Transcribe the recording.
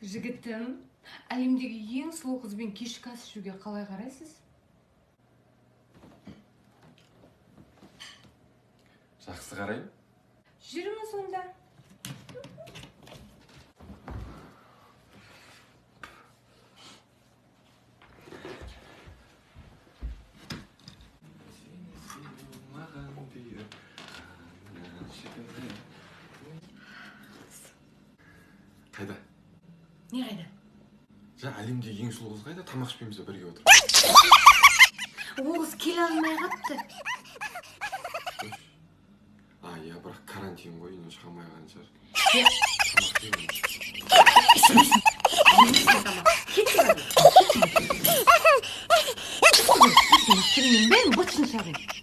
Жігітім, әлемдегі ең сұлу қызбен кешкі ас ішуге қалай қарайсыз? Жақсы қараймын. Жүріңіз онда. Қайда? Не қайда? Жа, әлемдегі ең сұлу қыз қайда? Тамақ ішпейміз бе бірге отырып? Ол қыз келе алмай қапты. А, иә, бірақ карантин ғой, үйінен шыға алмай қалған шығар. Е, Тамақ жеймін. Кетші. Бәрін быт-шытын шығарайын.